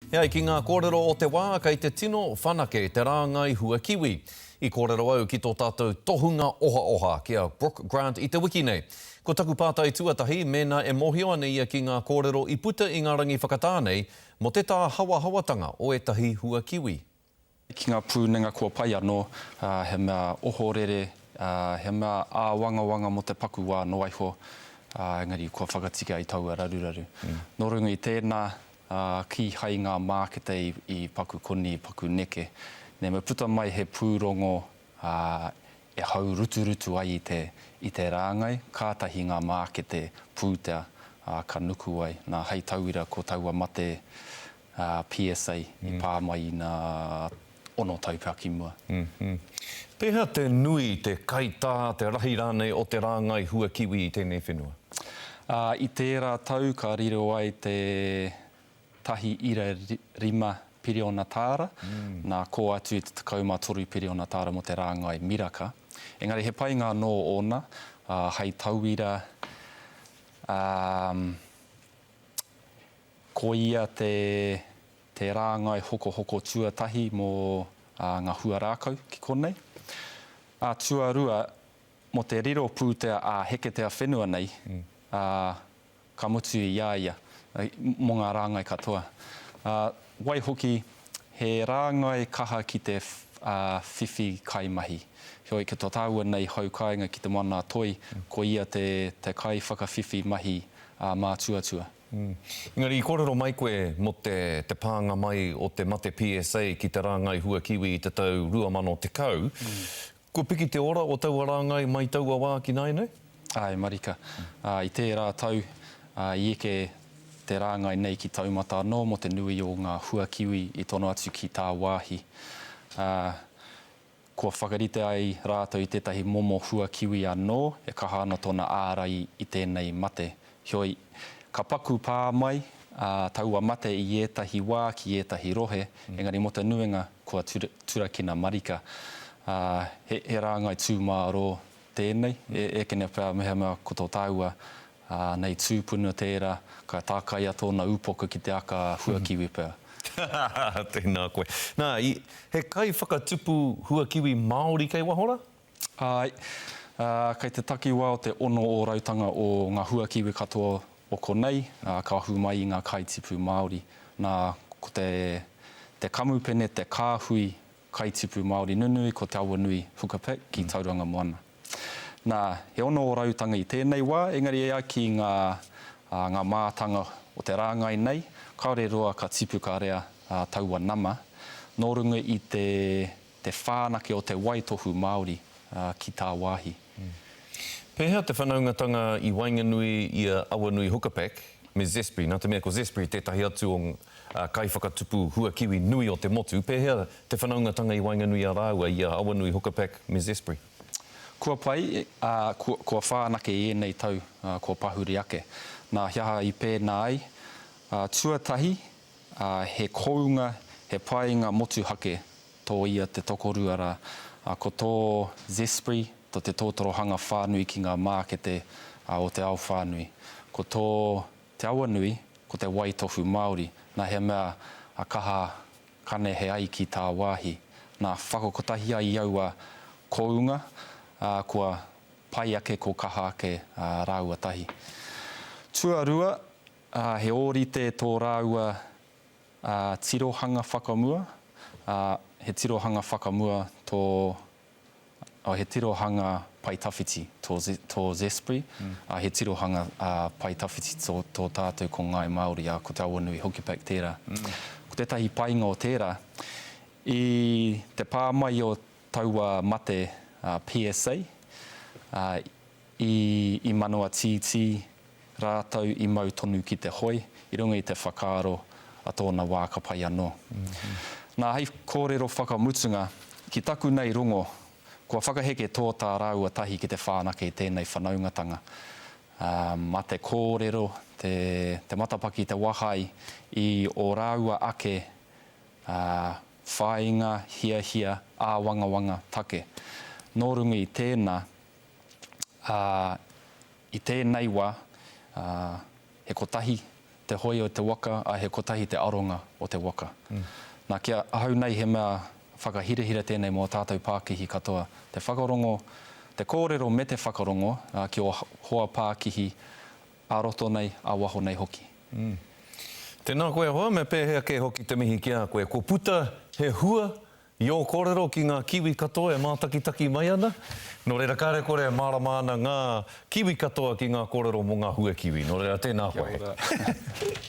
E ai ki ngā kōrero o te wā, kei te tino whanake te rāngai hua kiwi. I kōrero au ki tō tātou tohunga ohaoha, ki a Brooke Grant i te wiki nei. Ko taku pātai tuatahi, mēnā e mōhio ana ia ki ngā kōrero i puta i ngā rangi whakatā nei mō te tāhawahawatanga o ētahi hua kiwi. Ki ngā pūnenga kua pai anō, he mea ohorere, he mea āwangawanga mō te paku wā noa iho, engari kua whakatika i taua raruraru. Nō runga i tēnā, kīhai ngā mākete i paku koni, i paku neke. Nei, me puta mai he pūrongo e hauruturutu ai i te rāngai, kātahi ngā mākete pūtea ka nuku ai. Nā, hei tauira ko taua mate PSA i pā mai ina ono tau pea ki mua. Pēhea te nui, te kaitā, te rahi rānei o te rāngai huakiwi i tēnei whenua? I tērā tau ka riro ai te 1.5 piriona tāra, nā kō atu i te 13 piriona tāra mō te rāngai miraka. Engari he painga anō ōna, hei tauira, Ko ia te te rāngai hokohoko tuatahi mō ngā huarākau ki konei. Ā, tuarua, mō te riro pūtea ā-heketea whenua nei, ā, ka mutu i a ia, mō ngā rāngai katoa. Ā, waihoki, he rāngai kaha ki te whiwhi kaimahi. Heoi, ki tō tāua nei hau kāinga ki Te Moana-a-Toi, ko ia te te kaiwhakawhiwhi mahi ā-mātuatua. Engari i kōrero mai koe mō te te pānga mai o te mate PSA ki te rāngai huakiwi i te tau 2010. Kua piki te ora o taua rāngai mai taua wā ki nāianei? Āe marika. I tērā tau, i eke te rāngai nei ki taumata anō mō te nui o ngā huakiwi i tono atu ki tāwāhi. Kua whakarite ai rātou i tētahi momo hua kiwi anō e kaha ana tōna ārai i tēnei mate. Heoi, ka paku pā mai taua mate i ētahi wā ki ētahi rohe, engari mō te nuinga kua turakina marika. He rāngai tūmārō tēnei, ēkene pea mehemea ko tō tāua Ā, nei tūpuna tērā, ka tākaia tōna upoko ki te aka huakiwi pea. Tēnā koe. Nā, i, he kaiwhakatupu huakiwi Māori kei waho rā? Āe. Ā, kei te takiwā o te ono ōrautanga o ngā huakiwi katoa o konei, ā, ka ahu mai i ngā kaitipu Māori. Nā, ko te, te kamupene, te kāhui kaitipu Māori nunui, ko Te Awanui Hukapack ki Tauranga Moana. Nā, he ono ōrautanga i tēnei wā, engari e ai ki ngā, ngā mātanga o te rāngai nei, kāore roa ka tipu ka rea taua nama, nō runga i te, te whānake o te waitohu Māori ki tāwāhi. Pēhea te whanaungatanga i waenganui i a Awanui Hukapack me Zespri? Nā te mea ko Zespri tētahi atu o kaiwhakatupu huakiwi nui o te motu, pēhea te whanaungatanga i waenganui i a rāua, i a Awanui Hukapack me Zespri? Kua pai, ā, kua, kua whānake i ēnei tau, ā, kua pahuri ake. Nā, he aha i pēnā ai? Ā, tuatahi, ā, he kounga, he painga motuhake tō ia te tokorua rā. Ā, ko tō Zespri, tō te tōtorohanga whānui ki ngā mākete, ā, o te ao whānui. Ko tō Te Awanui, ko te waitohu Māori, nā he mea a kaha kanehe ai ki tāwāhi. Nā, whakakotahi ai i aua kounga, ā, kua pai ake, kua kaha ake rāua tahi. Tuarua, ā, he ōrite tō rāua tirohanga whakamua, ā, he tirohanga whakamua tō Oh, he tirohanga pae tawhiti tō, tō Zespri, ā, he tirohanga pae tawhiti tō, tō tātou ko Ngāi Māori, ā, ko Te Awanui Hukipack tērā. Ko tētahi painga o tērā, i te pā mai o taua mate PSA, ā, i, i manawa tītī rātou i mau tonu ki te hoe, i runga i te whakaaro a tōna wā ka pai anō. Nā, hei kōrero whakamutunga, ki taku nei rongo, kua whakaheke tōtā rāua tahi ki te whānake i tēnei whanaungatanga. Ā, mā te kōrero, te, te matapaki, te wahai i ō rāua ake, ā, whāinga, hiahia, āwangawanga, take. Nō runga i tēnā, ā, I tēnei wā, he kotahi te hoi o te waka, ā, he kotahi te aronga o te waka. Nā, ki ahau nei he mea whakahirahira tēnei mō ā tātou pākihi katoa, te whakarongo, te kōrero me te whakarongo ki ō hoa pākihi ā-roto nei, ā-waho nei hoki. Tēnā koe e hoa, me pēhea kē hoki te mihi ki a koe. Kua puta he hua i ō kōrero ki ngā Kiwi katoa e mātakitaki mai ana? Nō reira kāre kore e mārama ana ngā Kiwi katoa ki ngā kōrero mō ngā hua kiwi. Nō reira tēnā koe. Kia ora.